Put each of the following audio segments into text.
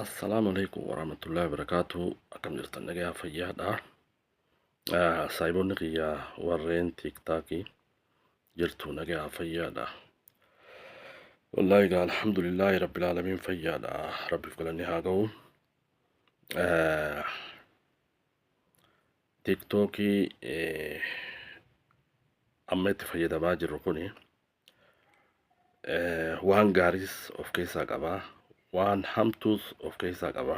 Assalaamu alaikum warahmatullahi wabarakatuh. Akkam jirtan nagayaa fayyaadha. Saayiboonni kiyya warreen tiiktaakii jirtu nagayaa fayyaadha. Wallaahi egaa alhamdulillaahi rabbil aalamiin fayyaadha. Rabbiif galanni haa ga'u. Tiiktookii amma itti fayyadamaa jirru kuni Waan gaariis of keessaa qaba. Waan hamtuus of keessaa qaba.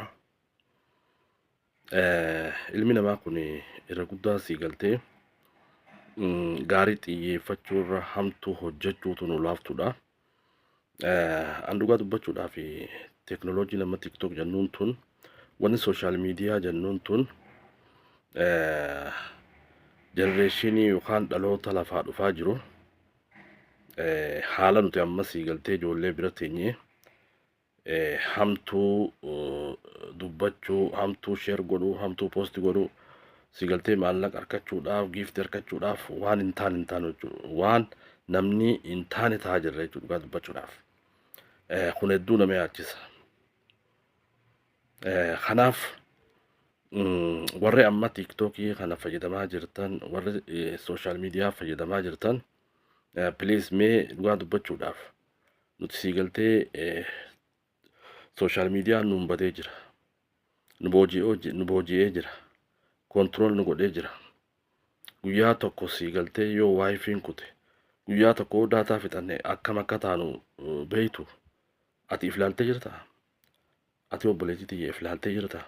Ilmi namaa kun irra guddaa sii galtee gaarii xiyyeeffachuu irra hamtuu hojjechuutu nu laaftudha. An dhugaa dubbachuudhaaf teekinooloojiin amma tiktok jennuun tun wanni sooshaal miidiyaa jennuun tun jenereeshinii yookaan dhaloota lafaa dhufaa jiru haala nuti amma sii galtee ijoollee bira teenyee hamtuu dubbachuu, hamtuu sheer godhuu, hamtuu poosti godhuu, sii galtee maallaqa argachuudhaaf, giiftii argachuudhaaf waan hin taane hin taane jechuudha. Waan namni hin taane ta'aa jirra jechuudha dhugaa dubbachuudhaaf. Kun hedduu nama yaachisa. Kanaaf warri amma tiiktookii kana fayyadamaa jirtan, warri sooshaal miidiyaa fayyadamaa jirtan, please mee dhugaa dubbachuudhaaf nuti sii galtee sooshaal miidiyaan nuun badee jira. Nu booji'ee jira. Koontirool nu godhee jira. Guyyaa tokko sii galtee yoo waayifiin kute guyyaa tokko daataa fixanne akkam akka taanu beektu ati if laaltee jirtaa? Ati obboleettii tiyya if laaltee jirtaa?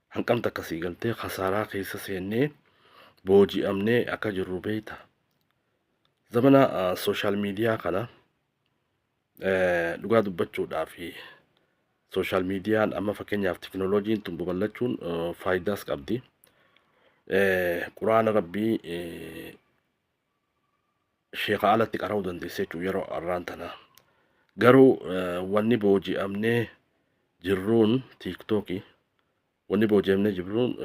Hanqam takka sii galtee khasaaraa keessa seennee booji'amnee akka jirru beekta. Zamana sooshaal miidiyaa kana dhugaa dubbachuudhaaf sooshaal miidiyaan amma fakkeenyaaf teknooloojiin tun babal'achuun faayidaas qabdi. Quraana rabbii sheeka alatti qara'uu dandeessa jechuudha yeroo arraan tanaa. Garuu wanni booji'amnee jirruun tiiktookii, wanni booji'amnee jirruun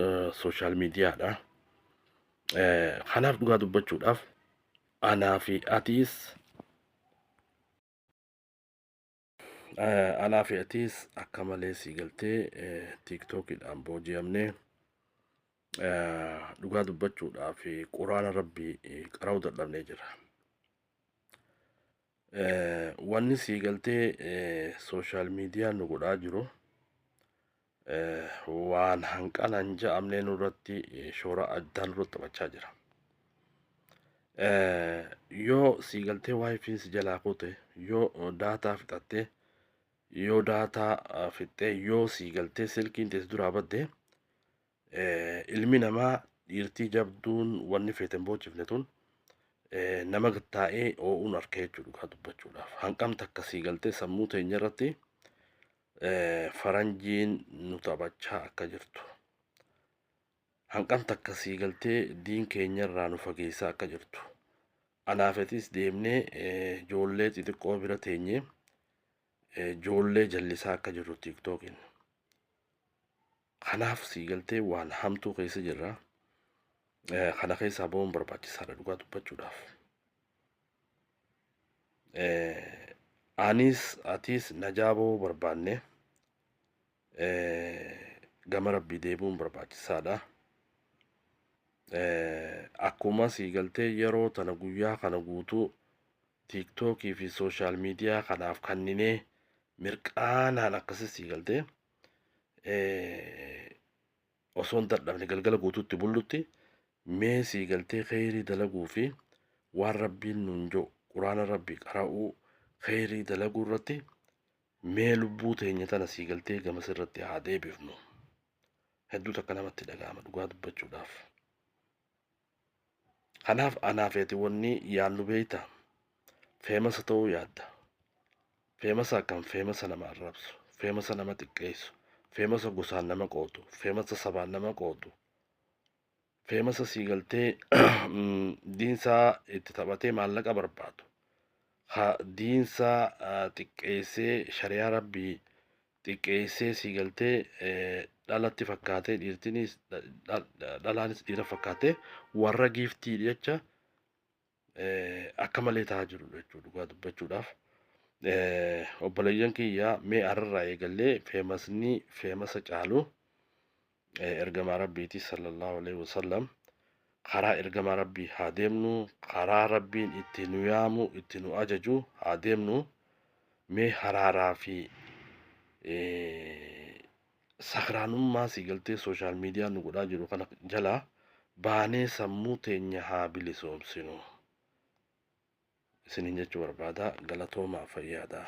sooshaal miidiyaadha. Kanaaf dhugaa dubbachuudhaaf anaa fi atiis Anaa fi atiis akka malee sii galtee tiiktookiidhaan booji'amnee dhugaa dubbachuudhaaf quraana rabbii qara'uu dadhabnee jira. Wanni sii galtee sooshaal miidiyaan nu godhaa jiru waan hanqana hin ja'amnee nurratti shoora addaa nurratti taphachaa jira. Yoo sii galtee waayifiin si jalaa kute, yoo daataa fixatte, yoo daataa fixxee, yoo sii galtee silkiin teessi duraa badde, ilmi namaa dhiirtii jabduun wanni feete hin boochifne tun nama taa'ee oo'uun arka jechuudha dhugaa dubbachuudhaaf. Hanqam takka sii galtee sammuu teenya irratti faranjiin nu taphachaa akka jirtu. Hanqam takka sii galtee diin keenya irraa nu fageessaa akka jirtu. Anaafetis deemnee ijoollee xixiqqoo bira teenyee ijoollee jallisaa akka jirru tiiktookiin. Kanaaf sii galtee waan hamtuu keessa jirra. Kana keessaa ba'uun barbaachisaadha dhugaa dubbachuudhaaf. Anis atis najaa ba'uu barbaanne gama rabbii deebi'uun barbaachisaadha. Akkuma sii galtee yeroo tana guyyaa kana guutuu tiiktookii fi sooshaal miidiyaa kanaaf kanninee mirqaanaan akkasi sii galtee osoo hin dadhabne galgala guutuutti bullutti mee sii galtee kheyrii dalaguu fi waan rabbiin nuun jedhu quraana rabbii qara'uu kheyrii dalaguu irratti mee lubbuu teenya tana sii galtee gamas irratti haa deebifnu. Hedduu takka namatti dhaga'ama dhugaa dubbachuudhaaf. Kanaaf anaa fi ati wanni yaannu beekta. Feemasa ta'uu yaadda. Feemasa akkam feemasa nama arrabsu, feemasa nama xiqqeessu, feemasa gosaan nama qoodu, feemasa sabaan nama qoodu, feemasa sii galtee diinsaa itti taphatee maallaqa barbaadu, ka diinsaa xiqqeessee shari'aa rabbii xiqqeessee sii galtee dhalatti fakkaatee dhiirtinis dhalaanis dhiira fakkaatee warra giiftii jecha akka malee ta'aa jiru jechuudha dhugaa dubbachuudhaaf. Obboleeyyan kiyya, mee arrarraa eegallee famousni famousa caalu ergamaa Rabbiiti sallallahu alaihi wasallam. Karaa ergamaa Rabbii haa deemnu, karaa Rabbiin itti nu yaamu, itti nu ajaju haa deemnu. Mee haraaraa fi sakraanummaa si galtee social media nu godhaa jiru kana jala baanee sammuu teenya haa bilisoomsinu isiniin jechuu barbaada. Galatoomaa, fayyaadha.